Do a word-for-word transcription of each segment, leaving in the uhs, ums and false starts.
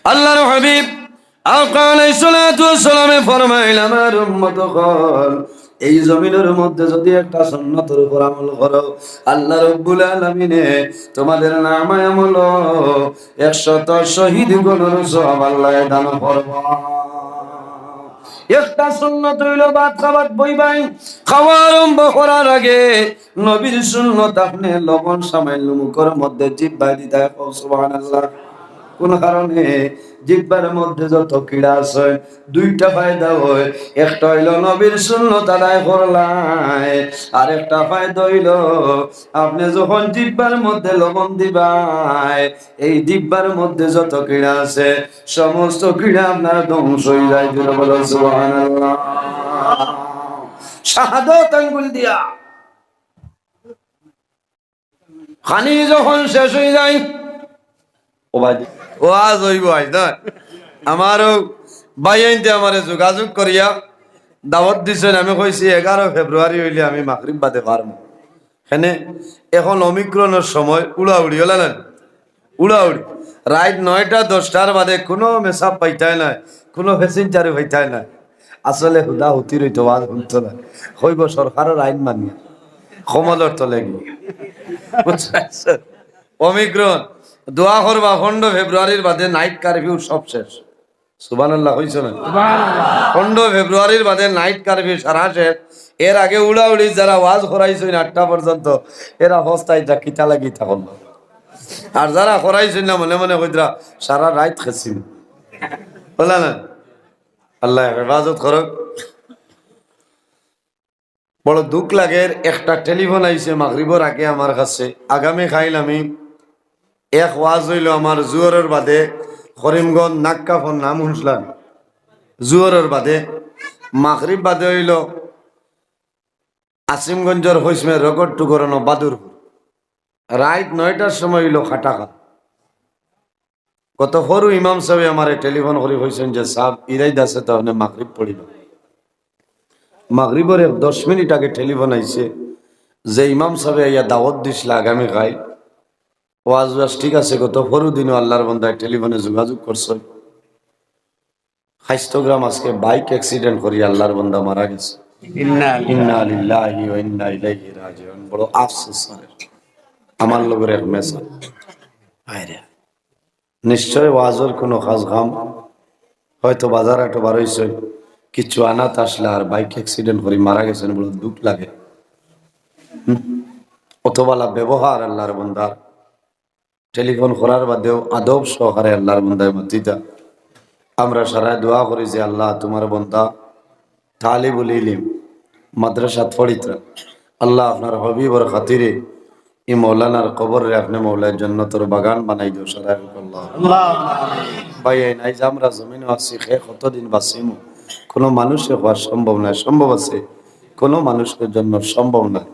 আল্লাহর হাবিব আকা আলাইহিস সালাতু ওয়াস সালামে ফরমাইলা, "আমার উম্মত অকল, এই জমিনর মধ্যে যদি একটা সুন্নতর উপর আমল করো, আল্লাহ রাব্বুল আলামিনে তোমাদের নামায় আমল একশত শহীদ গণর সওয়াব আল্লাহ দান করবা।" একটা সুন্নত অইলো ভাত খাবার বইবাই, খাওয়া আরম্ভ করার আগে নবীর সুন্নত আপনে লবণ সামান্য মুখর মধ্যে জিব্বায় দিতায়। কও সুবহানাল্লাহ। কোন কারণে? জিব্বার মধ্যে যত কিড়া আছে, দুইটা ফায়দা অয়। একটা অইলো নবীর সুন্নত আদায় করলায়, আর একটা ফায়দা অইলো আপনে যখন জিব্বার মধ্যে লবণ দিবায়, এই জিব্বার মধ্যে যত কিড়া আছে, সমস্ত কিড়া আপনার ধ্বংস অই যায়। জোরে বলো সুবহানাল্লাহ। শাহাদত আঙ্গুল দিয়া। খানি যখন শেষ অই যায়, ও ভাই, ওয়াজ অইবো আইজ না? আমারও ভাইয়াইন্তে আমারে যোগাযোগ করিয়া দাওয়াত দিছইন। আমি কইছি, "এগারো ফেব্রুয়ারি অইলে আমি মাগরিব বাদে পারমু।" কেনে? এখন ওমিক্রনর সময়, উড়াউড়ি, অলা না? উড়াউড়ি। রাইত নয়টা দশটার বাদে কুনু মেসাব পাইতায় নায়, কুনু passenger-ও পাইতায় নায়। আসলে হুদা হুতি রইতো, ওয়াজ হুনতো না। কইবো সরকারর আইন মানিয়া কমলর তলে গিয়া। বুঝছো? ওমিক্রন, দোয়া করবা, পনরো ফেব্রুয়ারির বাদে night curfew সব শেষ। সুবহানাল্লাহ কইছো না? পনরো ফেব্রুয়ারির বাদে night curfew সারা শেষ। এর আগে উড়াউড়ি যারা ওয়াজ করাইছইন আটটা পর্যন্ত, এরা হস্তায় যা কিতা লাগি তা করলো। আর যারা করাইছইন না, মনে মনে কইতরা, "সারা রাইত খেছি।" বলে না? আল্লাহ হেফাজত করুক। বড় দুখ লাগের, একটা টেলিফোন আইছে মাগরিবর আগে আমার কাছে। আগামী কাইল আমি এক ওয়াজ অইলো আমার জুহরর বাদে, করিমগঞ্জ নাক্কাফর নাম হুনছলাম, জুহরর বাদে, মাগরিব বাদে অইলো আসিমগঞ্জর হইসমে রগর টুকরনো বাদুরপুর। রাইত নয়টার সময় অইলো খাটাখাল। গত পরু ইমাম সাবে আমারে টেলিফোন করি কইছইন যে, "সাব, ইরাইদ আছে তো আপনে মাগরিব পড়িবা।" মাগরিবর এক দশ মিনিট আগে টেলিফোন আইছে যে ইমাম সাবে আইয়া দাওয়াত দিছলা আগামী কাইল। ওয়াজ ওয়াজ ঠিক আছে, গত পরু দিনও আল্লাহর বন্দায় টেলিফোনে যোগাযোগ করছইন। খাইস্তগ্রাম আজকে বাইক অ্যাক্সিডেন্ট করি আল্লাহর বন্দা মারা গেছে। ইন্না লিল্লাহি ওয়া ইন্না ইলাইহি রাজিউন। বড় আফসোস স্যার, আমার লগর এক মেসাব। হায়রে, নিশ্চয় ওয়াজর কুনু কাজ কাম, হয়তো বাজার হাটো বারইছইন, কিছু আনাত আছলা আর বাইক অ্যাক্সিডেন্ট করি মারা গেছইন, বড় দুখ লাগে। হুম? অত বালা ব্যবহার আল্লাহর বন্দার। টেলিফোন করার বাদেও আদব সহকারে আল্লাহর বন্দায় মাতিতা। আমরা সারায় দোয়া করি যে, "আল্লাহ, তুমার বন্দা তালিবুল ইলিম, মাদ্রাসাত পড়িতরা, আল্লাহ, আপনার হাবিবর খাতিরে ই মৌলানার কবররে আপনে মৌলায় জন্নতর বাগান বানাই দেও।" সারায় কউক্কা আল্লাহ। ভাইয়াইন, আইজ আমরা জমিনো আছি, কে কতদিন বাঁচিমু, কুনু মানুষে কওয়া সম্ভব নায়। সম্ভব আছে? কুনু মানুষর জন্য সম্ভব নায়।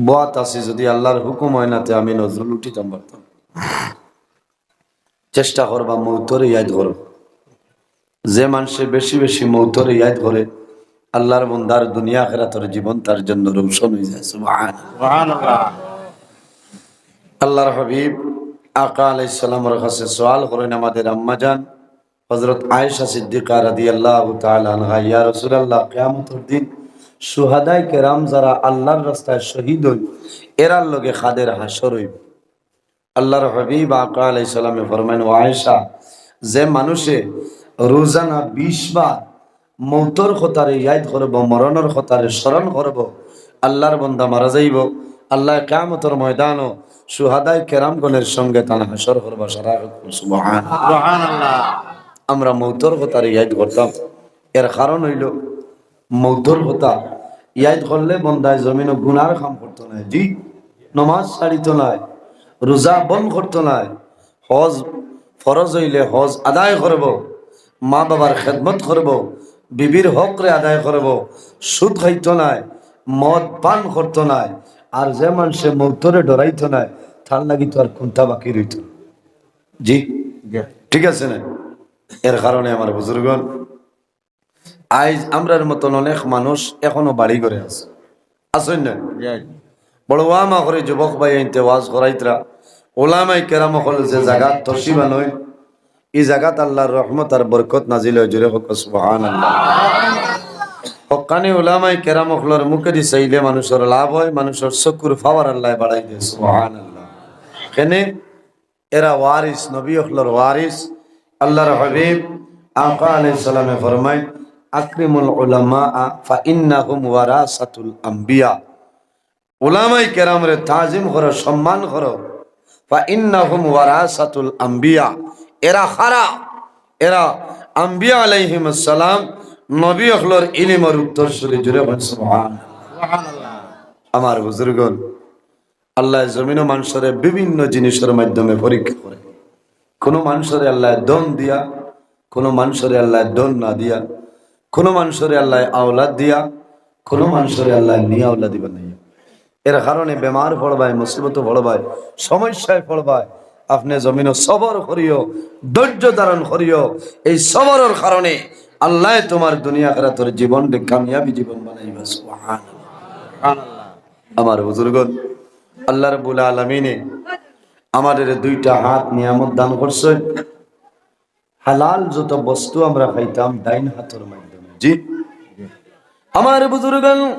বওয়াত আছি, যদি আল্লাহর হুকুম অয় না, তে আমি নজরুল উঠিতাম পারতাম। চেষ্টা করবা মৌতরে ইয়াদ করো। যে মানষে বেশি বেশি মৌতরে ইয়াদ করে, আল্লাহর বন্দার দুনিয়া আখিরাতর জীবন তার জন্য রৌশন অই যায়। সুবহানাল্লাহ। সুবহানাল্লাহ। আল্লাহর হাবিব আকা আলাইহিস সালামর কাছে সওয়াল করইন আমাদের আম্মাজান হযরত আয়েশা সিদ্দিকা রাদিয়াল্লাহু তাআলা আনহা, "ইয়া রাসূলুল্লাহ, কিয়ামতর দিন শুহাদায়ে কেরাম যারা আল্লাহর রাস্তায় শহীদ অইন, এরার লগে কাদের হাশর অইবো?" আল্লাহর হাবিব আকা আলাইহিস সালামে ফরমাইন, "ও আয়েশা, যে মানুষে রোজানা বিশ বার মৌতর কথারে ইয়াদ করবো, মরণর কথারে স্মরণ করবো, আল্লাহর বন্দা মারা যাইবো, আল্লাহ কিয়ামতর ময়দানো শুহাদায়ে কেরামগণের সঙ্গে তান হাশর করবা।" সারায় কউক্কা সুবহান। সুবহানাল্লাহ। আমরা মৌতর কথারে ইয়াদ করতাম, এর কারণ অইলো মৌতর কথা ইয়াদ করলে বন্দায় জমিনো গুনার কাম করতো নায়, জি, নমাজ ছাড়িতো নায়, রোজা বন্ধ করতো নায়, হজ ফরজ অইলে হজ আদায় করবো, মা বাবার খেদমত করবো, বিবির হকরে আদায় করবো, সুদ খাইতো নায়, মদ পান করতো নায়। আর যে মানষে মৌতরে ডরাইতো নায়, তার লাগি তো আর কুন্তা বাকি রইতো না। জি, ঠিক আছে না? এর কারণে আমার বুজুর্গণ, আইজ আমরার মতন অনেক মানুষ এখনো বাড়ি ঘরে আছে, আছইন না? বড় ওয়ামা করি যুবক ভাইয়াইন্তে ওয়াজ করাইতরা, ওলামায়ে কেরাম অকল যে জাগাত তশরিফ আনইন, ই জাগাত আল্লার রহমত আর বরকত নাজিল অয়। জোরে কউক্কা সুবহানাল্লাহ। হক্কানি উলামায়ে কেরাম অকলর মুখেদি চাইলে মানুষর লাভ অয়, মানুষর চকুর পাওয়ার আল্লায় বাড়াই দেয়। সুবহানাল্লাহ। কেনে এরা ওয়ারিস, নবী অকলর ওয়ারিস। আল্লার হাবিব আকা আলাইহিস সালামে ফরমাইন, "আকরিমুল উলামাআ ফা ইন্নাহুম ওয়ারাসাতুল আম্বিয়া।" উলামায়ে কেরামরে তাজিম করো, সম্মান করো। "ফা ইন্নাহুম ওয়ারাসাতুল আম্বিয়া।" এরা কারা? এরা আম্বিয়া আলাইহিমুস সালাম, নবী অকলর ইলিমর উত্তরসূরি। জোরে কউক্কা সুবহানাল্লাহ। আমার বুজুর্গন, আল্লায় জমিনো মানষরে বিভিন্ন জিনিসর মাধ্যমে পরীক্ষা করে। কুনু মানষরে আল্লায় ধন দিয়া, কুনু মানষরে আল্লায় ধন না দিয়া, কুনু মানষরে আল্লায় আওলাদ দিয়া, কুনু মানষরে আল্লায় নি আওলাদি বানাইয়া। এর কারণে বেমার পড়বায়, মুসিবতো পড়বায়, সমস্যায় পড়বায়। আপনে জমিনো সবর করিও, ধৈর্য ধারণ করিও। এই সবরর কারণে আল্লায় তুমার দুনিয়া আখিরাতর জীবনরে কামিয়াবি জীবন বানাইবা। সুবহানাল্লাহ। আমার বুজুর্গন, আল্লাহ রাব্বুল আলামিনে আমাদেরে দুইটা হাত নিয়ামত দান করছইন। হালাল যত বস্তু আমরা খাইতাম ডাইন হাতর মাধ্যমে। জি, আমার বুজুর্গন,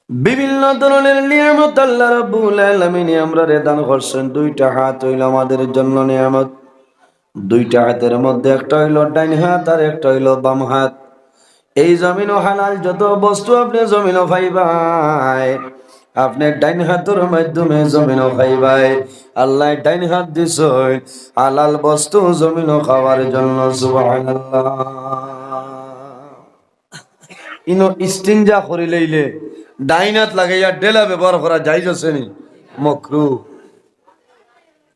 বিভিন্ন ধরনের নিয়ামত আল্লাহ রাব্বুল আলামিনে আমরারে দান করছইন। দুইটা হাত অইলো আমাদের জন্য নিয়ামত। দুইটা হাতের মধ্যে একটা অইলো ডাইন হাত আর একটা অইলো বাম হাত। এই জমিনো হালাল যত বস্তু আপনে জমিনো পাইবায়, আপনে ডাইন হাতর মাধ্যমে জমিনো খাইবায়। আল্লায় ডাইন হাত দিছইন হালাল বস্তু জমিনো খাওয়ার জন্য। সুবহানাল্লাহ। ইনো ইস্তিনজা করিলাইলে ডাইন হাত লাগাইয়া ডেলা ব্যবহার করা জায়েজ আছে নি? মকরু।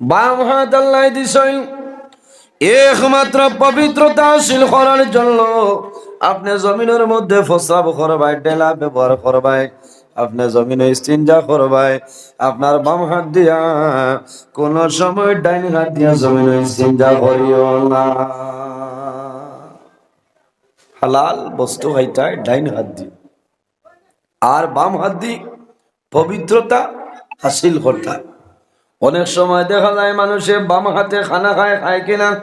বাম হাত আল্লায় দিছইন একমাত্র পবিত্রতা হাসিল করার জন্য। আপনে জমিনর মধ্যে প্রস্রাব করবায়, ডেলা ব্যবহার করবায়, আপনে জমিনো ইস্তিনজা করবায়, আপনার বাম হাত দিয়া কুনু সময় ডাইন হাত দিয়া জমিনো ইস্তিনজা করিও না। হালাল বস্তু খাইতায় ডাইন হাত দি, আর বাম হাত দি পবিত্রতা হাসিল করতায়। অনেক সময় দেখা যায় মানুষে বাম হাতে খানা খায়, খায় কি না?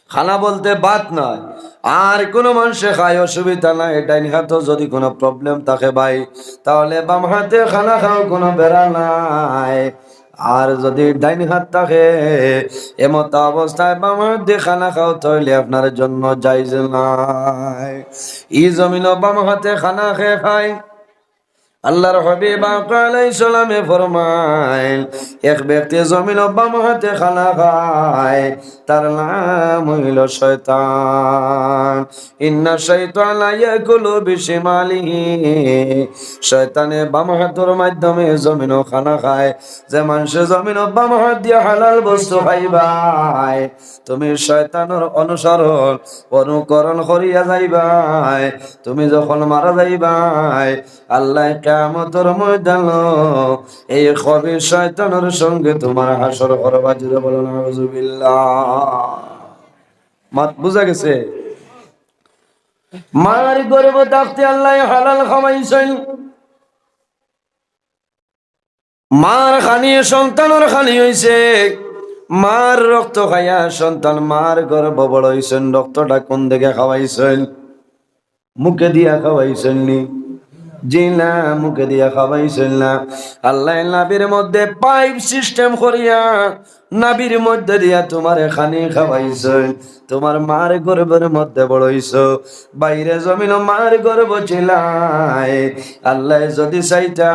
খানা বলতে ভাত নায়, আর কুনু মানষে খায়, অসুবিধা নাই। ডাইন হাতো যদি কুনু problem থাকে ভাই, তাহলে বাম হাতে খানা খাও, কুনু বেড়া নাই। আর যদি ডাইন হাত থাকে, এমত অবস্থায় বাম হাত দি খানা খাও, তাইলে আপনার জন্য জায়েজ নাই। ই জমিনো বাম হাতে খানা কে খায়? আল্লাহর হাবিব আকা আলাইহিস সালামে ফরমাইন, এক ব্যক্তি জমিনো বাম হাতে খানা খায়, তার নাম অইলো শয়তান। ইন্না শাইতানা ইয়াকুলু বিশিমালিহি। শয়তানে বাম হাতর মাধ্যমে জমিনো খানা খায়। যে মানষে জমিনো বাম হাত দিয়া হালাল বস্তু খাইবায়, তুমি শয়তানর অনুসরণ, অনুকরণ করিয়া যাইবায়। তুমি যখন মারা যাইবায়, আল্লায় কিয়ামতর ময়দানো এই খবিস শয়তানর সঙ্গে তুমার হাশর করবা। জোরে বলো, নাউজুবিল্লাহ। মাত বুঝা গেছে? মার গর্ভ থাকতে আল্লায় হালাল খাওয়াইছইন। মার খানি সন্তানর খানি অইছে, মার রক্ত খাইয়া সন্তান মার গর্ভ বড় অইছইন। রক্তটা কুন দিকে খাওয়াইছইন? মুখে দিয়া খাওয়াইছইন নি? জি না, মুখে দিয়া খাওয়াইছইন না। আল্লায় নাভির মধ্যে pipe system করিয়া নাভির মধ্যে দিয়া তুমারে খানি খাওয়াইছইন, তুমার মার গর্ভর মধ্যে বড় অইছো, বাইরে জমিনো মার গর্ভ ছিলায়। আল্লায় যদি চাইতা,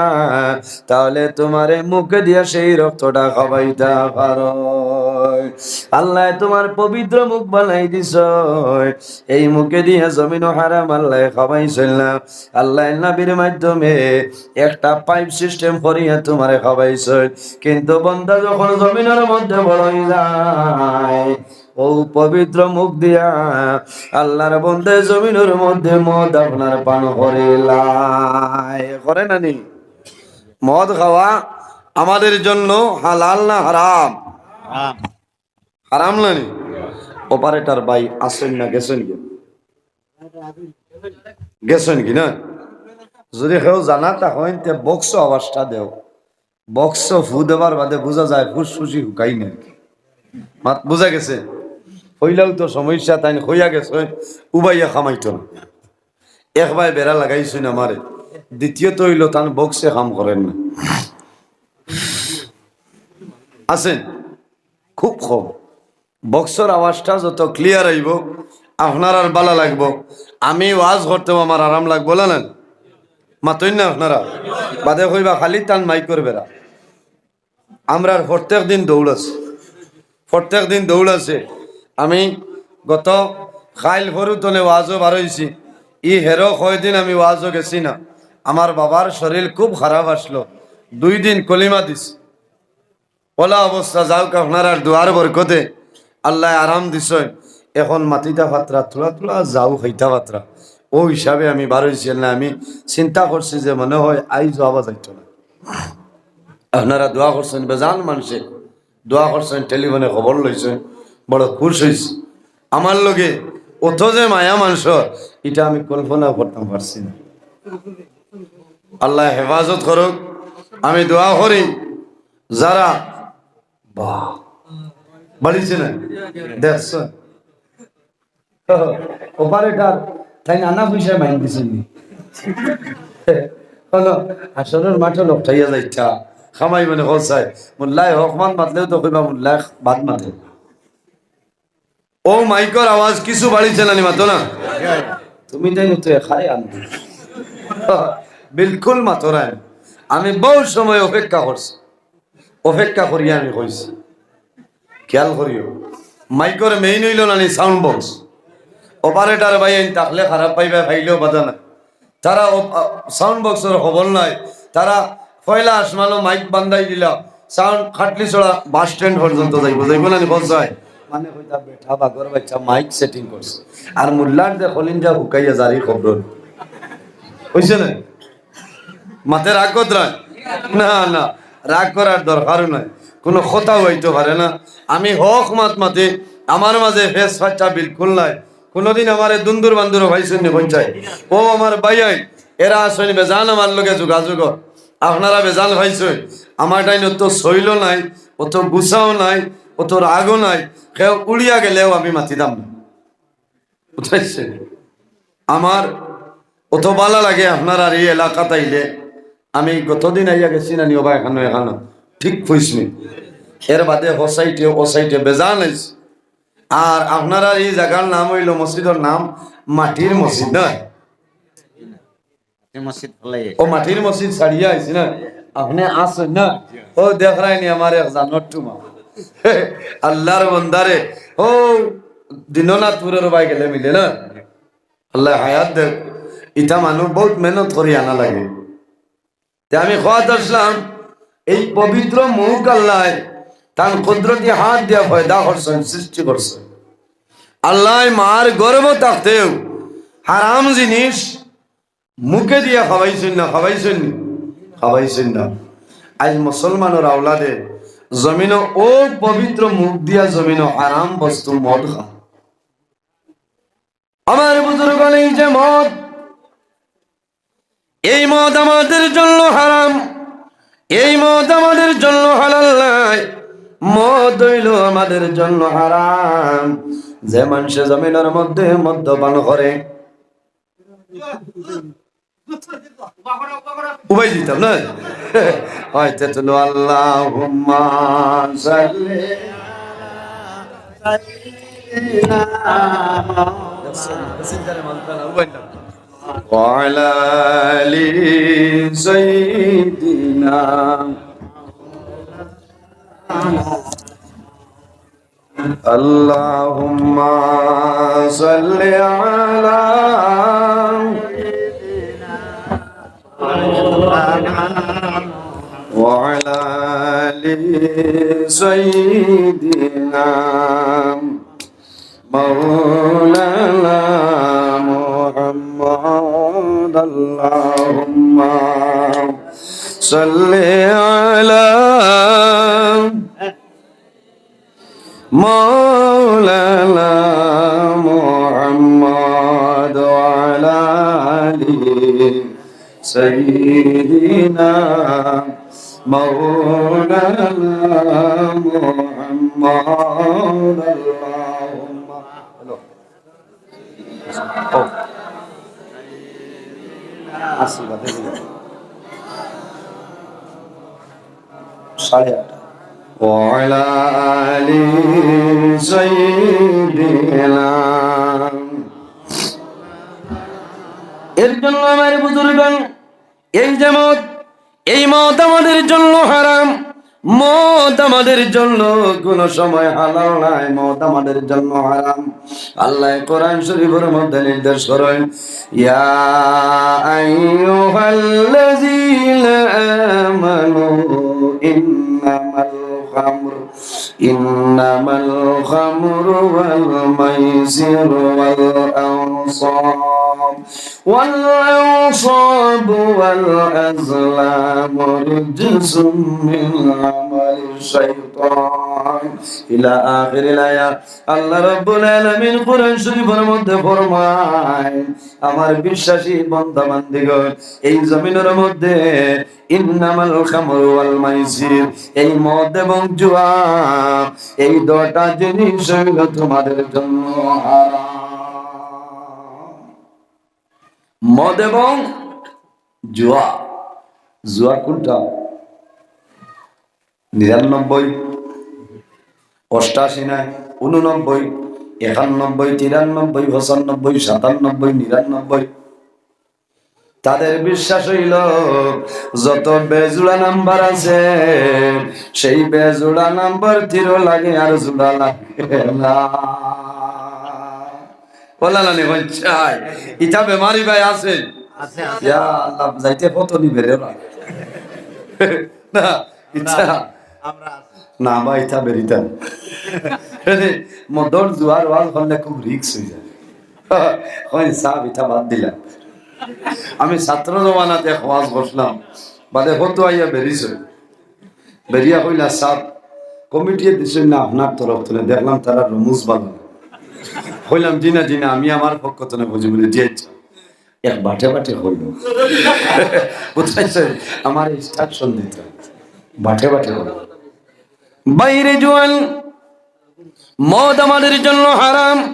তাহলে তুমারে মুখে দিয়া সেই রক্তটা খাওয়াইতা পারইন। আল্লায় তুমার পবিত্র মুখ বানাই দিছইন, এই মুখে দিয়া জমিনো হারাম আল্লায় খাওয়াইছইন না। আল্লায় নাভির মাধ্যমে একটা pipe system করিয়া তুমারে খাওয়াইছইন, কিন্তু বন্দা যখন জমিনর মধ্যে বড় অইযায়, অউ পবিত্র মুখ দিয়া আল্লাহর বন্দায় জমিনর মধ্যে মদ আপনার পান করিলায়। করে না নি? মদ খাওয়া আমাদের জন্য হালাল না হারাম? হারাম। হারাম না নি? Operator ভাই আছইন না, গেছইন গি? গেছইন গি না? যদি কেউ জানা থাকইন তে box আওয়াজটা দেও। Box ফু দেবার বাদে বুঝা যায় ফুসফুসি হুকাই নাই। মাত বুঝা গেছে? পয়লাউ তো সমস্যা, তাইন কইয়া গেছইন, উবাইয়া কামাইতো না। এক বায় বেড়া লাগাইছইন আমারে, দ্বিতীয়ত অইলো তান বক্সে কাম করের না। আছেন খুব কম। বক্সর আওয়াজটা যত clear আইবো, আপনারার ভালা লাগবো। আমি ওয়াজ করতেও আমার আরাম লাগবো, না না? মাতইন না আপনারা? বাদে কইবা খালি তান মাইকর বেড়া। আমরার প্রত্যেক দিন দৌড় আছে, প্রত্যেক দিন দৌড় আছে। আমি গত কাইল পরু তনে ওয়াজও বারইছি। ই হেরো কয়দিন আমি ওয়াজও গেছি না। আমার বাবার শরীর খুব খারাপ আসলো, দুই দিন কলিমা দিছি। অলা অবস্থা, যাউক আপনারার দোয়ার বরকতে আল্লায় আরাম দিছইন। এখন মাতিতা পাতরা, থুড়া থুড়া যাউ খাইতা পাতরা। অউ হিসাবে আমি বারইছি না, আমি চিন্তা করছি যে মনে হয় আইজ আওয়া যাইতো না। আপনারা দোয়া করছইন, বেজান মানষে দোয়া করছইন, টেলিফোনে খবর লইছইন, বড় খুশ অইছি। আমার লগে অত যে মায়া মানষর, ইটা আমি কল্পনাও করতাম পারছি না। আল্লায় হেফাজত করউক। আমি দোয়া করি, যারা, বাহ, বাড়িছে না, দেখছো? অপারেটর, তাইন আনা পয়সায় মাইন দিছইন নি? কোনো হাশরর মাঠো লোক ঠাইয়া যাইতা, কামাই মানে খরচায়। মোল্লায় হক মাত মাতলেও তো কইবা মোল্লায় বাদ মাতে। অউ মাইকর আওয়াজ কিছু বাড়িছে না নি, মাতো না? তুমি তাইন তো এখানে আনবে। বিলকুল মাতো না। আমি বহুত সময় অপেক্ষা করছি। অপেক্ষা করিয়া আমি কইছি, খেয়াল করিও, মাইকর main অইলো না নি sound box। অপারেটর ভাইয়াইন থাকলে খারাপ পাইবা, পাইলেও বাধা নাই। তারা অ-, আ, sound boxর খবর নাই। তারা পয়লা আসমানো মাইক বান্ধাই দিলা, sound খাটলিছড়া বাস স্ট্যান্ড পর্যন্ত যাইবো, যাইবো না নি? খোঁজ যায় মানে কইতা বেটা বাঘর বাচ্চা মাইক setting করছে। আর মোল্লার যে কলিঞ্জা হুকাইয়া জারি খবর। অইছে না? মাতে রাগ করতরা? না, না, রাগ করার দরকারও নাই, কোনো কথাও অইতো পারে না। আমি হক মাত মাতি, আমার মাঝে ফেস ফাচ্চা বিলকুল নাই। কোনোদিন আমারে দুন্দুর বান্দুরও পাইছইন নি পঞ্চায়েত? ও আমার ভাইয়াইন, এরা আছইন বেজান আমার লগে যোগাযোগ। আপনারা বেজান পাইছইন, আমার টাইন অত সইলও নাই, অত গুছাও নাই, অত রাগও নাই। কেউ উড়িয়া গেলেও আমি মাতিতাম না। বুঝাইছে? আমার অত ভালা লাগে আপনারার ই এলাকাত আইলে। আমি গতদিন আইয়া গেছি না নি ওবা এখানো, এখানো, ঠিক কইছনি। এর বাদে হ সাইডে, ও সাইডে বেজান আইছি। আর আপনারার ই জাগার নাম অইলো, মসজিদর নাম মাটির মসজিদ, না? মাটির মসজিদ ফেলাই। ও মাটির মসজিদ ছাড়িয়া আইছি না? আপনে আছইন না? ও দেখরায়নি আমার এক জানর টুমা। আল্লার বন্দারে, ও দীননাথপুরর বায় গেলে মিলে না? আল্লায় হায়াত দেউক। ইতা মানুষ বহুত মেহনত করি আনা লাগে। তে আমি কওয়াত আছলাম, এই পবিত্র মুখ আল্লায় তান কুদরতি হাত দিয়া পয়দা করছইন, সৃষ্টি করছইন। আল্লায় মার গর্ভ থাকতেউ হারাম জিনিস মুখে দিয়া খাওয়াইছইন না, খাওয়াইছইন নি? খাওয়াইছইন না। আইজ মুসলমানর আওলাদে জমিনো অউ পবিত্র মুখ দিয়া জমিনো হারাম বস্তু মদ খা। আমার বুজুর্গ অকল, এই যে মদ, এই মদ আমাদের জন্য হারাম, এই মদ আমাদের জন্য হালাল নায়, মদ অইলো আমাদের জন্য হারাম। যে মানষে জমিনর মধ্যে মদ্যপান করে, উবাই দিতাম না? হয়, তে তুলো, আল্লাহুম্মা সাল্লি আলা সাইয়্যিদিনা ওয়া আলা আলি সাইয়্যিদিনা। اللهم صل على وعلى آل سيدنا مولانا محمد. اللهم صل على مولانا محمد وعلى آل سيدنا مولانا محمد. اللهم. ও। আশীর্বাদ। সাড়ে আটটা। وعلى آل سيدنا. এর জন্য আমার বুজুর্গান, এই যে মদ, এই মদ আমাদের জন্য হারাম। মদ আমাদের জন্য কোনো সময় হালাল নাই, মদ আমাদের জন্য হারাম। আল্লাহ কোরআন শরীফের মধ্যে নির্দেশ করেন, يا أيها الذين آمنوا إنما الخمر إنما الخمر والميسر والأنصاب والأنصاب والأزلام رجس من عمل الشيطان إلى آخر الآية. আল্লাহ রাব্বুল আলামিন কোরআন শরীফের মধ্যে ফরমায়, আমার বিশ্বাসী বান্দা বান্দিগণ, এই জমিনের মধ্যে ইন্নামাল খামরু ওয়াল মাইসির, এই মদ এবং জুয়া, এই দুটা জিনিস হইল তোমাদের জন্য হারাম। মদ এবং জুয়া। জুয়া কোনটা? নিরানব্বই, অষ্টাশি নয়, ঊননব্বই, একানব্বই, তিরানব্বই, পঁচানব্বই, সাতানব্বই, নিরানব্বই। তাদের বিশ্বাস হইল, যত বেজুড়া নাম্বার আছে, সেই বেজুড়া নাম্বার তিরো লাগে, আর জুড়া লাগে না। বলা না নি, বলছাই। ইটা বেমারি ভাই আছে। আছে, আছে। ইয়া আল্লাহ, যাইতে কত নিবে রে ভাই? না, ইচ্ছা। আমরা আছি। না ভাই, ইটা বেরিতাম। মানে, মদর জুয়ার ওয়াজ করলে খুব রিস্ক হয়ে যায়। হয় সাহেব, ইটা বাদ দিলাম। আমি ছাত্র জমানাতে এক ওয়াজ করছিলাম, বাদে হতো আইয়া বেরিস। বেরিয়া কইলা, "সাব, কমিটিয়ে দিছইন না আপনার তরফ তনে, দেখলাম তারা রমুজ বানান।" কইলাম, "জি না, জি না, আমি আমার পক্ষ তনে বুঝি।" বলে, "জি আচ্ছা।" এক বাটে বাটে কইল। বুঝাইছে? আমার ইনস্ট্রাকশন দিত। বাটে বাটে কইল। বাইরে জুয়ান, মদ আমাদের জন্য হারাম।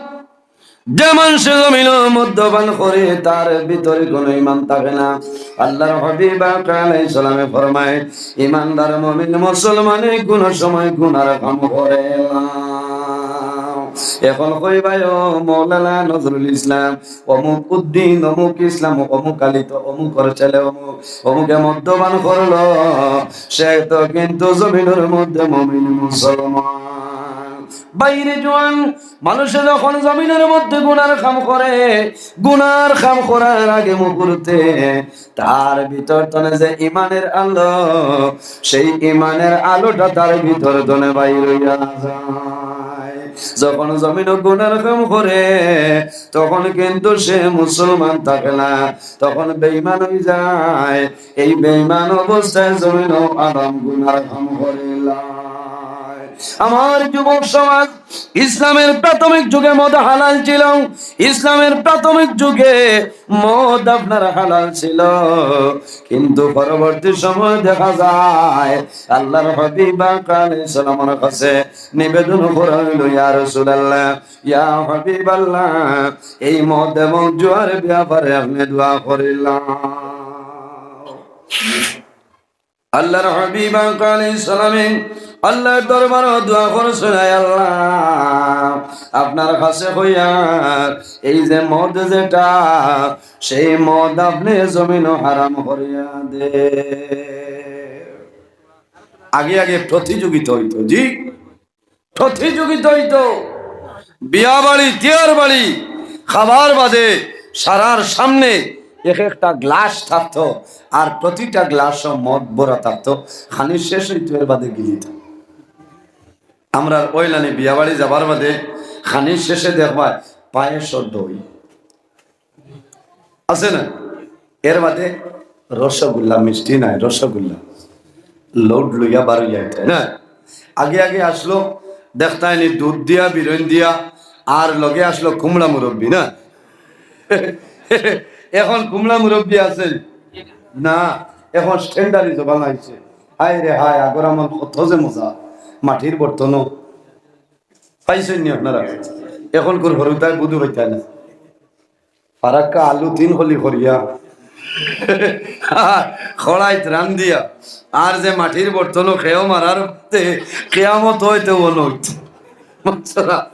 যে মানুষে জমিনো মদ্যপান করে, তার ভিতরে কোনো ঈমান থাকে না। আল্লাহর হাবিব আকা আলাইহিস সালামে ফরমায়, ইমানদার মুমিন মুসলমানে কোনো সময় গুনার কাম করে না। এখন কইবায়, ও মৌলানা নজরুল ইসলাম, অমুক উদ্দিন, অমুক ইসলাম, অমুক আলী তো অমুকর ছেলে, অমুক, অমুকে মদ্যপান করলো, সে তো কিন্তু জমিনের মধ্যে মুমিন মুসলমান। বাইরে জুয়ান, মানুষে যখন জমিনের মধ্যে গুনার কাম করে, গুনার কাম করার আগে মুহূর্তে তার ভিতর তনে যে ইমানের আলো, সেই ইমানের আলোটা তার ভিতর তনে বাইর হইয়া যায়। যখন জমিনো গুনার কাম করে, তখন কিন্তু সে মুসলমান থাকে না, তখন বেঈমান হয়ে যায়। এই বেঈমান অবস্থায় জমিনো আরাম গুনার কাম করে। আমার যুবক সমাজ, ইসলামের প্রাথমিক যুগে মদ হালাল ছিল, ইসলামের প্রাথমিক যুগে মদ আপনার হালাল ছিল, কিন্তু পরবর্তী সময় দেখা যায় আল্লাহর হাবিব আকা আলাইহিস সালামের কাছে নিবেদন করা হইল, ইয়া রাসূলুল্লাহ, ইয়া হাবিবাল্লাহ, এই মদ এবং জুয়ার ব্যাপারে আপনি দোয়া করিলাম। আল্লাহর হাবিব আকা আলাইহিস সালামে আল্লাহর দরবারো দোয়া করছইন, আয় আল্লাহ, আপনার কাছে কইয়ার, এই যে মদ যেটা, সেই মদ আপনি জমিনো হারাম করিয়া দে। আগে আগে প্রতিযোগিতা হইতো, জি, প্রতিযোগিতা হইতো। বিয়া বাড়ি, তিয়ার বাড়ি, খাবার বাদে সারার সামনে এক একটা গ্লাস থাকতো, আর প্রতিটা গ্লাসও মদ ভরা থাকতো। খানি শেষ হইতো, এর বাদে গিলিতা। আমরা ওইলানি বিয়া বাড়ি যাবার বাদে খানি শেষে দেখবা পায়েসর দই। আছে না? এর বাদে রসগোল্লা, মিষ্টি নাই, রসগোল্লা। লোড লইয়া বারো যাইতে না। আগে আগে আসলো, দেখতায়নি দুধ দিয়া, বিরইন দিয়া, আর লগে আসলো কুমড়া মুরব্বি না। এখন কুমড়া মুরব্বি আছে না, এখন স্ট্যান্ডার্ডই জবান আইছে। হায় রে হায়, আগর আমল কত যে মজা, মাটির বর্তনও। পাইছইন নি আপনারা? অখন কুর হুরুতায় বুধু পাইতা না। ফারাক্কা আলু তিন খলি করিয়া, কড়াইত রান্ধিয়া, আর যে মাটির বর্তনও খেয়েও মারার মধ্যে কিয়ামত অইতে অনইত। বুঝছো না?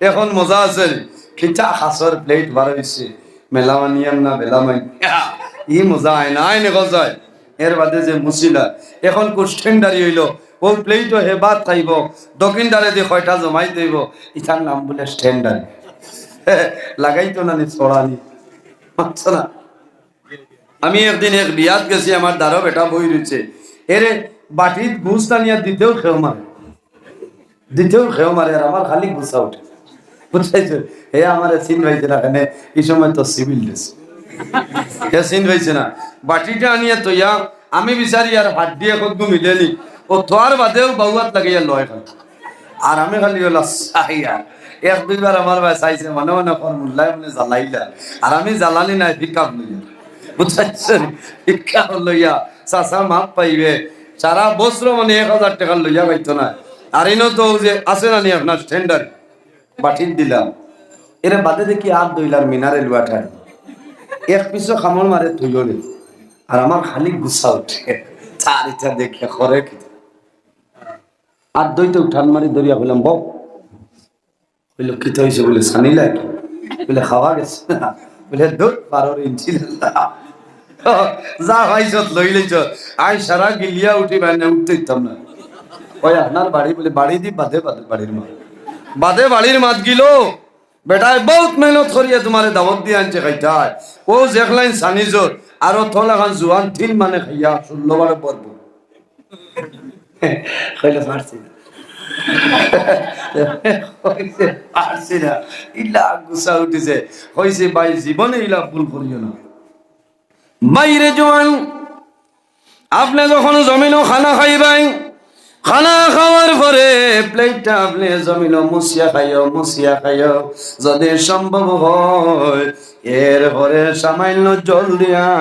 অখন মজা আছে নি? কিতা খাসর প্লেট বার অইছে, মেলামানিয়াম না বেলামানিয়াম। ই মজা আয় না, আয় না গজায়। এর বাদে যে মুছিলা, অখন কুর স্ট্যান্ডারি অইলো, অউ প্লেটও হে ভাত খাইবো, দক্ষিণদারেদি কয়টা জমাইতে অইবো, ইটার নাম বুলে স্ট্যান্ডারি। লাগাইতো না নি ছড়ানি, বুঝছো না? আমি একদিন এক বিয়াত গেছি, আমার দারো বেটা বই রইছে, এরে বাটিত গুস্ত আনিয়া দিতেও খেও মারে। দিতেও খেও মারে, আর আমার খালি গুসা উঠে। বুঝাইছে? হে আমারে চিন পাইছে না কেনে, ই সময় তো সিভিল ড্রেস। হে চিন পাইছে না। বাটিটা আনিয়া তইয়া আমি বিচারি আর হাত দিয়া কত মিলেনি। ও তোয়ার বাদেও বাউয়াত লাগাইয়া লয় খালি। আর আমি খালি অলা চাইয়া। এক দুইবার আমার ভাই চাইছে, মনে মনে কর মুল্লায় মনে জ্বালাইলা। আর আমি জ্বালানি নাই, পিক আপ লইয়া। বুঝাইছে? পিক আপ লইয়া, চাচা মাফ পাইবে। সারা বছর মানে এক হাজার টেকা লইয়া পাইতো না। আর ইনো তো অউ যে আছে না নি আপনার স্ট্যান্ডারি, বাটিত দিলাম। এরে বাদে দেখি আর দুইলার মিনারেল ওয়াটার। এক পিসও কামড় মারে তুইও নি। আর আমার খালি গুসা উঠে। তার ইটা দেখে করে কি? আর দুইটা উঠান মারি ধরিয়া কইলাম, "বউ।" কইলো, "কিতা অইছে?" বুলে, "ছানি লাগে।" বুলে, "খাওয়া গেছে না।" বুলে, "ধুর, বারোর ইঞ্চি লাল্লা। যা পাইছত লই লইছত। আই সারা গিলিয়া উঠি বাইরে উঠতে দিতাম না।" ওই আপনার বাড়ি বুলে, বাড়ি দি বাদে বাদে বাড়ির মাত। বাদে বাড়ির মাত গিলো, বেটায় বউত মেহনত করিয়া তুমারে দাওয়াত দিয়া আনছে খাইতায়। অউ যে একলাইন ছানি জোর, আরো থল এখান জুয়ান তিন মানে খাইয়া ষোলো বারো পর্ব। কইলে পারছি না। কইছে, "পারছি না।" ইলা গুসা উঠিছে। কইছে, "ভাই, জীবনে ইলা ভুল করিও না।" বাইরে জোয়ান, আপনে যখন জমিনো খানা খাইবাই, খানা খাওয়ার পরে প্লেটটা আপনে জমিনো মুছিয়া খাইও, মুছিয়া খাইও, যদি সম্ভব হয়, এরপরে সামান্য জল দিয়া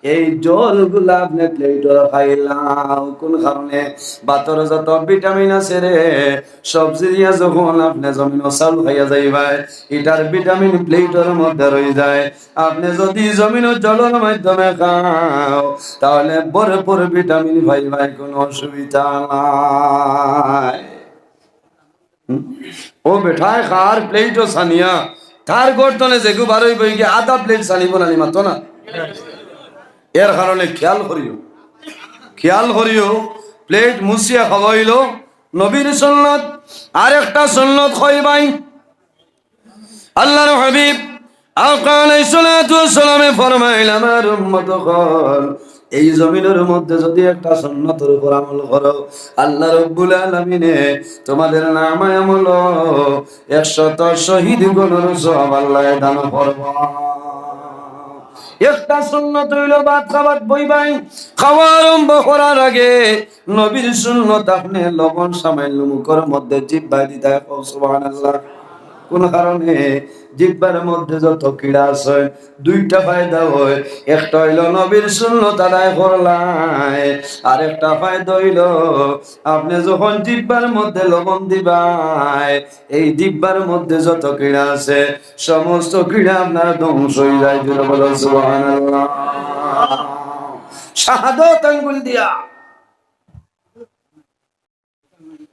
এই জলগুলা আপনে প্লেটর খাইলাও। কোন কারণে? ভাতর যত ভিটামিন আছে রে, সবজি দিয়া যখন আপনে জমিনো চাউল খাইয়া যাইবায়, ইটার ভিটামিন প্লেটর মধ্যে রই যায়। আপনে যদি জমিনো জলর মাধ্যমে খাও, তাহলে ভরপুর ভিটামিন পাইবায়, কোনো অসুবিধা নাই। হুম? ও বেটায় খার প্লেটও ছানিয়া, তার গর্দনে যেগু বারইবো, ইগে আধা প্লেট ছানিবো না নি, মাতো না? এর কারণে খেয়াল করিও, খেয়াল করিও, প্লেট মুছিয়া খাওয়া অইলো নবীর সুন্নত। আর একটা সুন্নত কই ভাই, আল্লাহর হাবিব আকা আলাইহিস সালাতু ওয়াস সালামে ফরমাইল, "আমার উম্মত অকল, এই জমিনর মধ্যে যদি একটা সুন্নতর উপর আমল করো, আল্লাহ রাব্বুল আলামিনে তোমাদের নামায় আমলো একশত শহীদ গণর সওয়াব আল্লায় দান করবা।" একটা সুন্নত অইলো ভাত খাবার বইবাই, খাওয়া আরম্ভ করার আগে নবীর সুন্নত আপনে লবণ সামান্য মুখর মধ্যে জিব্বায় দিতায়, কও সুবহানাল্লাহ। কোন কারণে? জিব্বার মধ্যে যত কিড়া আছে, দুইটা ফায়দা হয়। একটা অইলো নবীর সুন্নত আদায় করলায়, আর একটা ফায়দা অইলো আপনে যখন জিব্বার মধ্যে লবণ দিবায়, এই জিব্বার মধ্যে যত কিড়া আছে, সমস্ত কিড়া আপনার ধ্বংস অই যায়। জোরে বলো সুবহানাল্লাহ। শাহাদত আঙ্গুল দিয়া।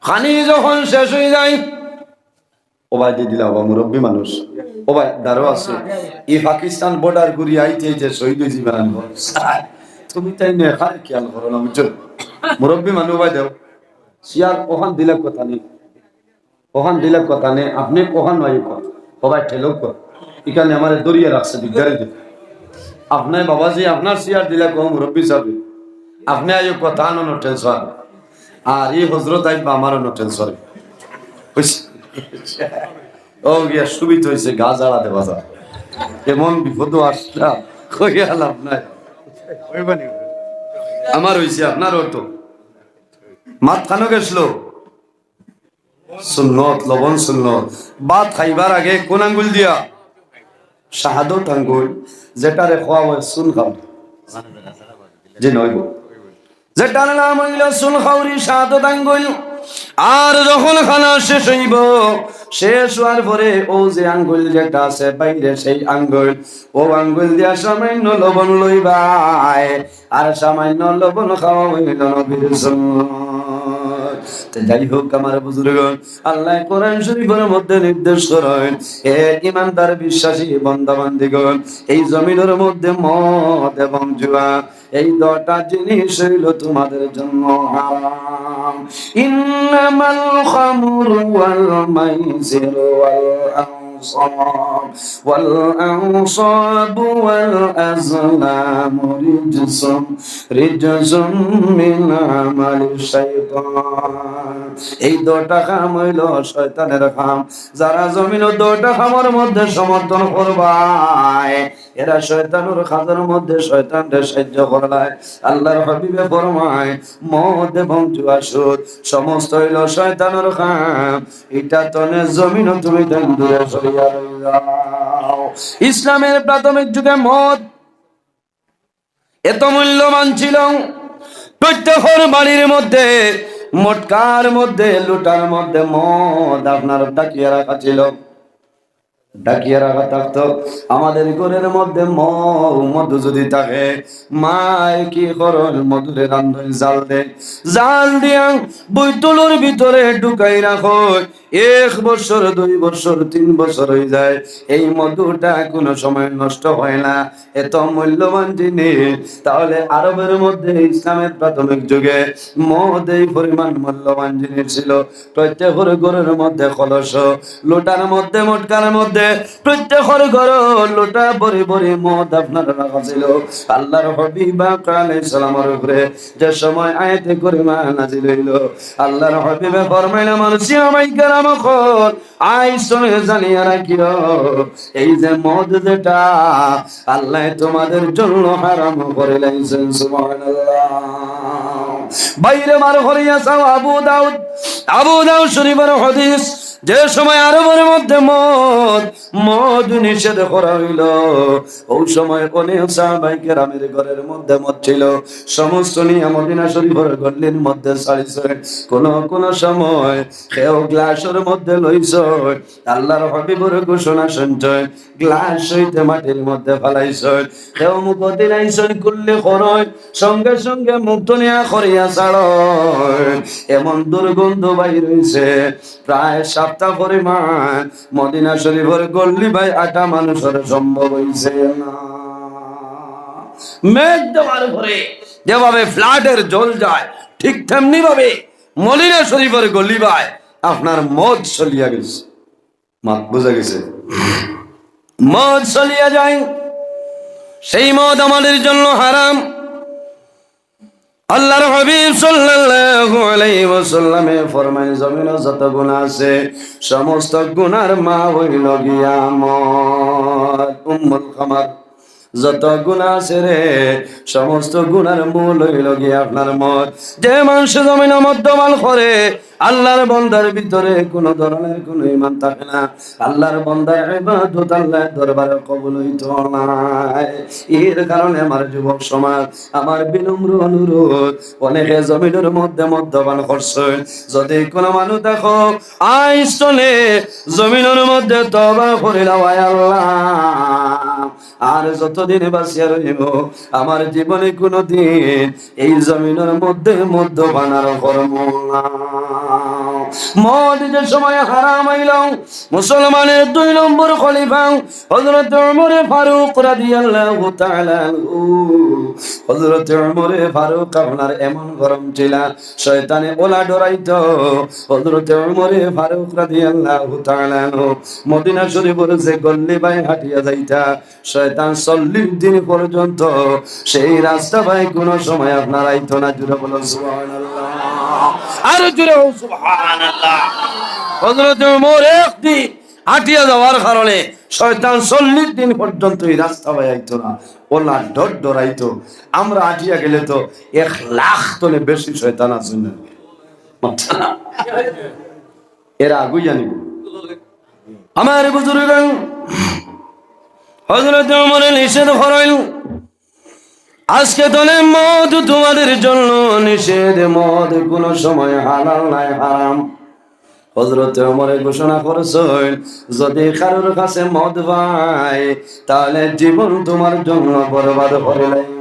খানি যখন শেষ অই যায়, ও ভাই, দি দিলা, ও মুরব্বী মানুষ, ও ভাই, দাঁড়ো আছে, এই পাকিস্তান বর্ডার ঘুরি আইতে আইতে শহীদ অই যিবা না। তুমি তাই নিয়ে খালি খেয়াল করো না, বুঝছো? মুরব্বী মানুষ, ও ভাই, দেও, চেয়ার ওখান দিলে কথা নেই, ওখান দিলে কথা নেই, আপনে ওখান নয় কথা, ও ভাই, ঠেলো কথা। এখানে আমারে দরিয়া রাখছে, বিজ্ঞানী। আপনে বাবাজি, আপনার চেয়ার দিলে কম মুরব্বী সাহেব, আপনে আইও কথা আনো, নো টেনশন। আর এই হজরত আইবা, আমারও নো টেনশন। বুঝছি? ও গিয়া সুবিধা হইছে, গা জ্বালা দেওয়া যায়। এমন বিপদও আসলাম, কইয়া লাভ নাই। আমার হইছে, আপনারও তো। মাত খানো গেছিল? সুন্নত, লবণ সুন্নত। ভাত খাইবার আগে কোন আঙ্গুল দিয়া? শাহাদত আঙ্গুল, যেটারে কওয়া হয় সুন খাওরি। জি, নইব। যেটার নাম হইল সুন খাওরি, শাহাদত আঙ্গুল। আর যখন খানা শেষ হইব, শেষ হওয়ার পরে অউ যে আঙ্গুল যেটা আছে বাইরে, সেই আঙ্গুল, অউ আঙ্গুল দিয়া সামান্য লবণ লইবায়, আর সামান্য লবণ খাওয়া অইলো নবীর সুন্নত। তো যাই হোক, আমার বুজুর্গ, আল্লায় কোরআন শরীফের মধ্যে নির্দেশ করইন, হে ইমানদার বিশ্বাসী বান্দা বান্দিগণ, এই জমিনের মধ্যে মদ এবং জুয়া, এই দুটা জিনিস অইলো তোমাদের জন্য হারাম। إنما الخمر والميسر والأنصاب والأنصاب والأزلام رجس رجس من عمل الشيطان। এই দুটা কাম অইলো শয়তানের কাম। যারা জমিনো দুটা কামর মধ্যে সমর্থন করবায়, এরা শয়তানর কাজর মধ্যে শয়তানরে সাহায্য করলায়। আল্লাহর হাবিবে ফরমায়, মদ এবং জুয়া সুদ সমস্ত অইলো শয়তানর কাম। ইটা তনে জমিনো তুমি তনে দূরে সরিয়া রইলাও। ইসলামের প্রাথমিক যুগে মদ এত মূল্যবান ছিল, প্রত্যেকর বাড়ির মধ্যে, মটকার মধ্যে, লোটার মধ্যে মদ আপনার ঢাকিয়া রাখা ছিল, ঢাকিয়া রাখা থাকতো। আমাদের ঘরের মধ্যে মৌ মধু যদি থাকে, মায় কি করইন, মধুরে রান্ধইন, জাল দেইন, জাল দিয়া বইতলর ভিতরে ঢুকাই রাখইন। এক বছর, দুই বছর, তিন বছর অই যায়, এই মধুটা কোনো সময় নষ্ট হয় না, এত মূল্যবান জিনিস। তাহলে আরবের মধ্যে ইসলামের প্রাথমিক যুগে মদ এই পরিমাণ মূল্যবান জিনিস ছিল। প্রত্যেকর ঘরের মধ্যে কলস, লোটার মধ্যে, মটকার মধ্যে, প্রত্যেকর ঘরো লোটা ভরি ভরি মদ আপনার রাখা ছিল। আল্লাহর হাবিব আকা আলাইহিস সালামের উপরে যে সময় আয়াতে করিমা নাজিল অইলো, আল্লাহর হাবিবে ফরমাইলা, আমার সাহাবায়ে কেরাম অকল, আইজ তনে জানিয়া রাখিও, এই যে মদ যেটা আল্লায় তোমাদের জন্য হারাম করিলাইছইন। সুবহানাল্লাহ। বাইরে বার করিয়া চাও, আবু দাউদ, আবু দাউদ শরীফের হাদিস, যে সময় আরবের মধ্যে মদ, মদ নিষেধ করা অইলো, অউ সময় অনেক সাহাবায়ে কেরামের ঘরের মধ্যে মদ ছিল, সমস্ত নিয়া মদিনা শরীফের গল্লির মধ্যে ছাড়িছইন। কোনো কোনো সময় কেউ গ্লাসর মধ্যে লইছইন, আল্লাহর হাবিবর ঘোষণা শুনছইন, গ্লাস অইতে মাটির মধ্যে ফালাইছইন, কেউ মুখো দিলাইছইন, কুল্লি করইন, সঙ্গে সঙ্গে মুখ থনে করিয়া ছাড়ইন। এমন দুর্গন্ধ বাইর অইছে, প্রায় সাপ্তা পরিমাণ মদিনা শরীফের গল্লি বায় আটা মানুষর সম্ভব অইছে না। মেঘ দেওয়ার পরে যেভাবে ফ্লাডের জল যায়, ঠিক তেমনি ভাবে মদিনা শরীফের গল্লি বায় আপনার মদ চলিয়া গেছে। মাত বুঝা গেছে? মদ চলিয়া যায়, সেই মদ আমাদের জন্য হারাম। আল্লাহর হাবিব সাল্লাল্লাহু আলাইহি ওয়াসাল্লামে ফরমাইন, জমিনো যত গুনাহ আছে, সমস্ত গুনার মা অইলো গিয়া মদ, উম্মুল খামার। যত গুনাহ আছে রে, সমস্ত গুনার মূল অইলো গিয়া আপনার মদ। যে মানষে জমিনো মদ্যপান করে, আল্লাহর বন্দার ভিতরে কোনো ধরনের কোনো ঈমান থাকে না, আল্লাহর বন্দার ইবাদত আল্লাহর দরবারে কবুল অইতো নায়। এর কারণে আমার যুবক সমাজ, আমার বিনম্র অনুরোধ, অনেকে জমিনর মধ্যে মদ্যপান করছইন, যদি কোনো মানুষ দেখো, আইজ তনে জমিনর মধ্যে তওবা করিলাও, আয় আল্লাহ, আর যতদিন বাঁচিয়া রইমু, আমার জীবনে কোনোদিন এই জমিনর মধ্যে মদ্যপান আর করমু না। মদ যে সময় হারাম অইলো, মুসলমানের দুই নম্বর খলিফা হযরত ওমরে ফারুক রাদিয়াল্লাহু তাআলা আনহু, হযরত ওমরে ফারুক আপনার এমন গরম ছিলা, শয়তানে ওলা ডরাইতো। হযরত ওমরে ফারুক রাদিয়াল্লাহু তাআলা আনহু মদিনা শরীফর যে গল্লি বায় হাঁটিয়া যাইতা, শয়তান চল্লিশ দিন পর্যন্ত সেই রাস্তা বায় কোনো সময় আপনার আইতো না। জোরে বলো সুবহানাল্লাহ। আরো জোরে হোক সুবহানাল্লাহ। হযরত ওমর একদিন হাঁটিয়া যাওয়ার কারণে শয়তান চল্লিশ দিন পর্যন্ত এই রাস্তা বায় আইতো না, ওলা ডর ডরাইতো। আমরা হাঁটিয়া গেলে তো এক লাখ তনে বেশি শয়তান আছে না? এরা আগুই জানিব। আমার বুজুর্গান, হযরত ওমরে নিষেধ করইন, আজকে তনে মদ তোমাদের জন্য নিষেধ, মদ কোনো সময় হালাল নায়, হারাম। হযরতে ওমরে ঘোষণা করছইন, যদি কারোর কাছে মদ পাই, তাহলে জীবন তোমার জন্য বরবাদ করিলাইমু।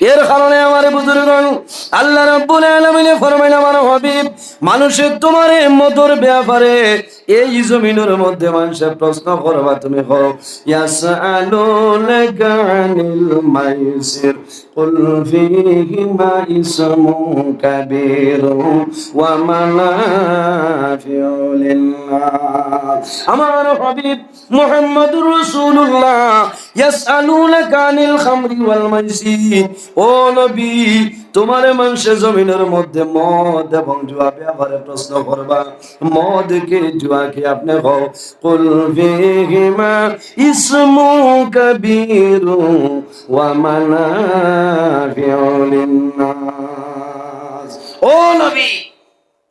এর কারণে আমার বুজুর্গগণ, আল্লাহ রাব্বুল আলামিনে ফরমাইন, আমার হাবিব, মানুষে তোমারে মদর ব্যাপারে এই জমিনর মধ্যে মানুষে প্রশ্ন করবা, তুমি কও, ইয়াসআলুনাকা আনিল মাইসির, কুল ফীহিমা ইসমুন কাবীরুন ওয়া মানাফিউ লিন-নাস। আমার হাবিব মুহাম্মাদুর রাসূলুল্লাহ, ইয়াসআলুনাকা আনিল খামরি ওয়াল মাইসির। ও নবী, তোমারে মানুষে জমিনর মধ্যে মদ এবং জুয়া ব্যাপারে প্রশ্ন করবা। মদ কি, জুয়া কি? আপনে কও, কুল ফীহিমা ইসমুন কাবীরুন ওয়া মানাফিউ লিন-নাস। ও নবী,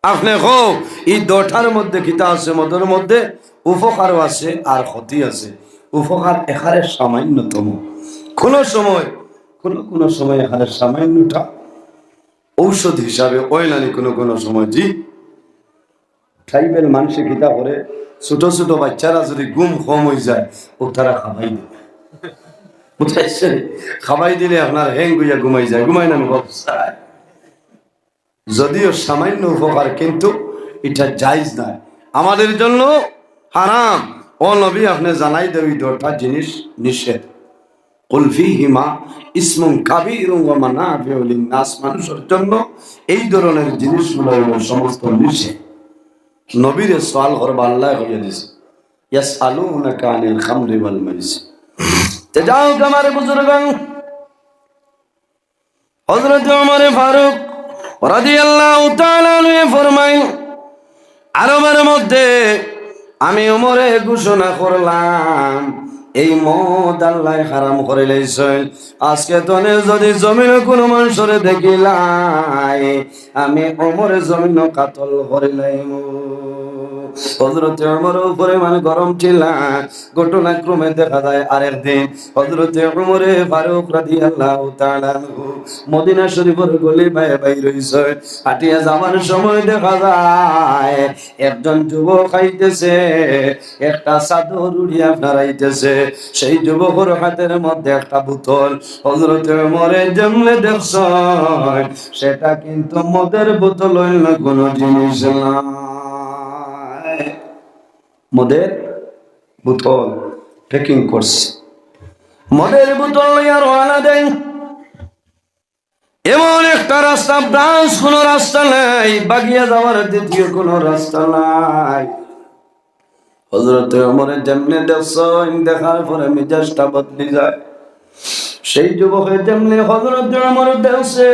আপনে কও, ই দুটার মধ্যে কিতা আছে? মদর মধ্যে উপকারও আছে আর ক্ষতি আছে। উপকার একেবারে সামান্যতম। কোনো সময়, কোনো কোনো সময় একেবারে সামান্যটা ঔষধ হিসাবে অয় নানি কোনো কোনো সময়। জি, ট্রাইবাল মানুষে কিতা করে, ছোট ছোট বাচ্চারা যদি ঘুম কম অইযায়, ও তারা খাবাই দেয়, বুঝছইন? খাবাই দিলে আপনার হ্যাং অইয়া ঘুমাই যায়, ঘুমায় না? অবস্থায় যদিও সামান্য উপকার, কিন্তু এটা জায়েজ নায়, আমাদের জন্য হারাম। ও নবী, আপনে জানাই দেও, এই দুটা জিনিস নিষেধ। কুল ফীহিমা ইসমুন কাবীরুন ওয়া মানাফিউ লিন-নাস, মানুষের জন্য এই ধরনের জিনিসগুলো হলো সমস্ত নিষেধ। নবীরে সওয়াল করবা, আল্লায় কইয়া দিছে, ইয়াসআলুনাকা আনিল খামরি ওয়াল মাইসির। তে যাও, আমার বুজুর্গগণ, হযরত ওমরে ফারুক রাদিয়াল্লাহু তাআলা আনহু ফরমাইন, আরবের মধ্যে আমি ওমরে ঘোষণা করলাম, এই মদ আল্লায় হারাম করিলাইছইন। আজকে তনে যদি জমিনো কোনো মানুষরে দেখিলাই, আমি ওমরে জমিনো কাতল করিলাইমু। হযরত ওমরর উপরে মানে গরম ছিলা। ঘটনাক্রমে দেখা যায় আরেক দিন হযরতে উমরে ফারুক রাদিয়াল্লাহু তাআলা আনহু মদিনা শরীফর গলি বায় বাইর অইছইন। হাটিয়া যাওয়ার সময় দেখা যায় একজন যুবক আইতেছে, একটা চাদর উড়িয়া আপনার আইতেছে। সেই যুবকর হাতের মধ্যে একটা বোতল। হযরতে উমরে যেমনে দেখছইন, সেটা কিন্তু মদের বোতল অইন্য কোনো জিনিস নায়। মদের বোতল প্যাকিং করছে, মদের বোতল লইয়া রওয়ানা দেয়। এমন একটা রাস্তা, ব্রাঞ্চ কোনো রাস্তা নাই, বাগিয়া যাওয়ার দ্বিতীয় কোনো রাস্তা নাই। হযরতে ওমরে যেমনে দেখছইন, দেখার পরে মিজাজটা বদলি যায়। সেই যুবকে যেমনে হযরতে ওমর দেখছে,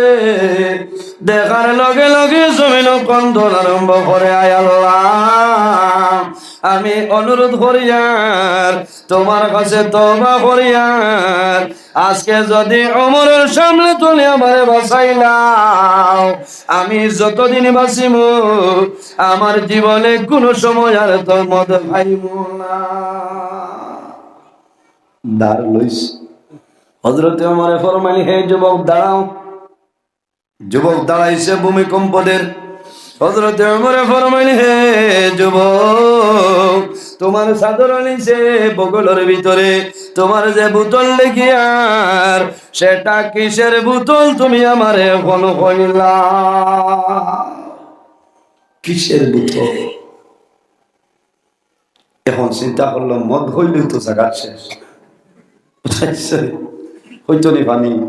দেখার লগে লগে জমিনো কান্দন আরম্ভ করে, "আয় আল্লাহ, আমি অনুরোধ করিয়ার, তোমার কাছে তওবা করিয়ার, আজকে যদি ওমরর সামনে তনে আমারে বাঁচাইলাও, আমি যতদিন বাঁচিমু, আমার জীবনে কোনো সময় আর তো মদ খাইমু না।" দাঁড় লইস। হযরতে ওমরে ফরমাইন, "হে যুবক, দাঁড়াও।" যুবক দাঁড়াইছে ভূমিকম্প দের। হযরতে ওমরে ফরমাইন, "হে যুবক, তোমার চাদর নিচে বগলর ভিতরে তোমার যে বোতল দেখিয়ার, সেটা কিসের বোতল তুমি আমারে এখন কইলা? কিসের বোতল?" এখন চিন্তা করলো, মদ হইলেও তো জাগাত শেষ। হইতো নি পানি?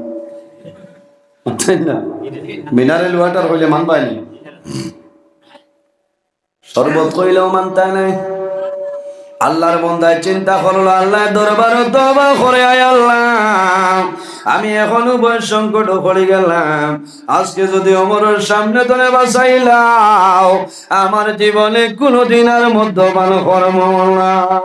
তাই না? মিনারেল ওয়াটার হইলে মানবায়নি। শরবত হইলেও মানতায় নাই। আল্লাহর বন্দায় চিন্তা করলো, আল্লাহর দরবারে তওবা করে, "আয় আল্লাহ, আমি এখন উভয় সংকট পড়ি গেলাম। আজকে যদি ওমরের সামনে তনে বাঁচাইলাও, আমার জীবনে কোনোদিন আর মদ্যপান করব না।"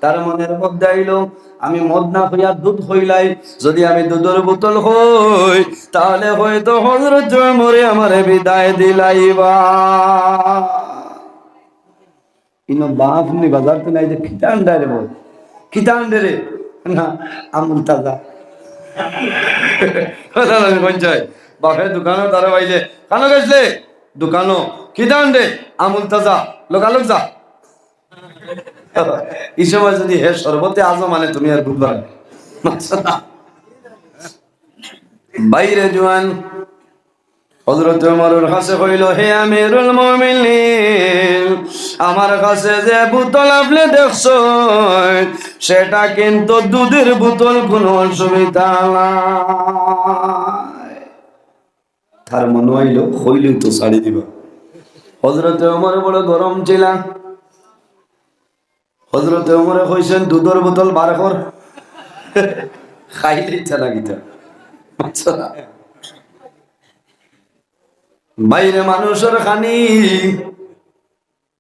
তার মনের মধ্যে আইলো, "আমি মদ না হইয়া দুধ হইলাই, যদি আমি দুধের বোতল হই, তাহলে হয়তো হযরত ওমরে আমারে বিদায় দিলাইবা।" ইনো বাপ নি বাজার তো নাই যে কিতা আনডা রে বল, কিতা আনডা রে? না, আমুল তাজা। কথা আমি কোন চাই? বাপে দোকানো তারা বাইলে, "কানো গেছলে?" "দোকানো।" "কিতা আনরে?" "আমুল তাজা।" "লগালগ যা।" ই সময় যদি হে শরবতে আজম আনে, তুমি আর বুঝবা না। ভাইরে জোয়ান, হযরত ওমরর কাছে কইল, "হে আমিরুল মুমিনিন, আমার কাছে যে বোতল আপনে দেখছইন, সেটা কিন্তু দুধের বোতল, কোনো অসুবিধা নাই।" তার মনো অইল, কইলেউ তো ছাড়ি দিবা। হযরত ওমর বড় গরম ছিলা। হযরত ওমরে কইছইন, "দুধর বোতল বার কর।" খাইলে ইচ্ছা না কিতা। আচ্ছা। ভাইরে, মানুষর খানি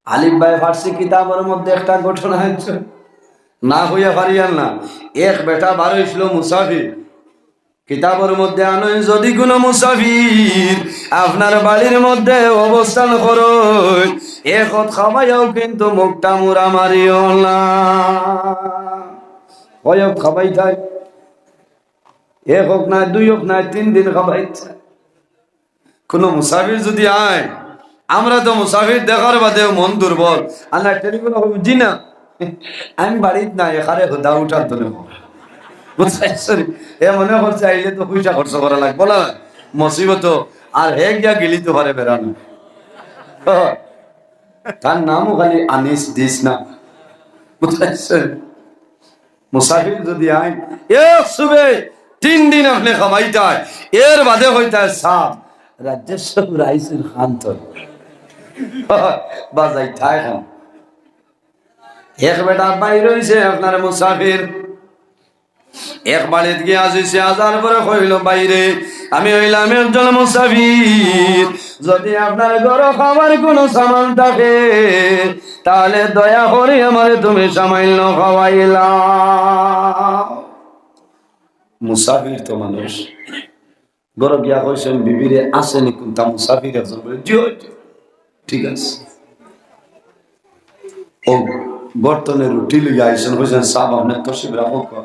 আলিফ বায় ফার্সি কিতাবর মধ্যে একটা ঘটনা আছে, না কইয়া পারিয়ার না। এক বেটা বার অইছিল মুসাফির, কিতাবর মধ্যে আনইন, যদি কোনো মুসাফির আপনার বাড়ির মধ্যে অবস্থান করইন, এক অক্ত খাবাইয়াও কিন্তু মুখটা মুড়া মারিও না। কয় অক্ত খাবাইতায়? এক অক্ত নায়, দুই অক্ত নায়, তিন দিন খাবাইতায়। কোনো মুসাফির যদি আয়, আমরা তো মুসাফির দেখার বাদেও মন দুর্বল। আর না, টেলিফোনে কইব, "জি না, আমি বাড়িত নাই, এখানে হুদা উঠার তো নেব।" বুঝতে পারছেন? এ মনে করছে আইলে তো পয়সা খরচ করা লাগবো না, মুসিবত, আর হে গিয়া গিলি তো পারে বেড়ানো। তার নামও খালি আনিস দিস না। বুঝতে পারছেন? মুসাফির যদি আইন, এক সুবে তিন দিন আপনে খাবাইতায়, এর বাদে কইতায়, "সাব, রাজ্যের সব রাইসুল খান তো বাজাইতায় খান।" এক বেটা বাইর অইছে আপনার মুসাফির, এক বাড়িত গিয়া আসিছে, আসার পরে কইল, "বাইরে, আমি অইলাম একজন মুসাফির, যদি আপনার ঘরো খাবার কোনো সামান থাকে, তাহলে দয়া করি আমারে তুমি সামান্য খাওয়াইলাও।" মুসাফির তো মানুষ, ঘরো গিয়া কইছইন বিবিরে, "আছেনি কুনতা মুসাফির একজন?" বলে, "জি অয়, জি অয়।" ঠিক আছে। ও গর্তনে রুটি লইয়া আইছইন, কইছইন, "সাব, আপনে তশরিফ রাখউক্কা,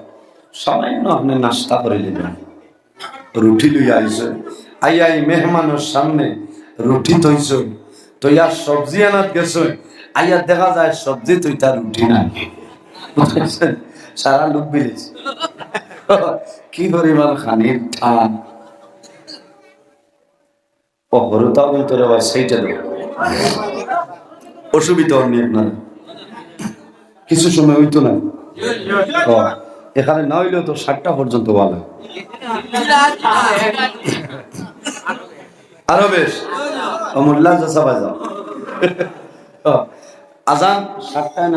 সামান্য আপনে নাস্তা করি লইবা।" রুটি লইয়া আইছইন, আইয়া এই মেহমানর সামনে রুটি থইছইন, থইয়া সবজি আনাত গেছইন, আইয়া দেখা যায় সবজি থইতা রুটি নাই। বুঝছেন? সারা লোক বিলিছে। কি পরিমাণ খানির টান। ও, হরুতাও কিন্তু রে ভাই, সেইটা দেবো। অসুবিধা হয়নি আপনার? কিছু সময় হইতো না? ও, এখানে না হইলেও তো সাতটা পর্যন্ত ভালো। আরো বেশ। ও, মোল্লা চাচা বাজাও। ও, আজান সাতটায় না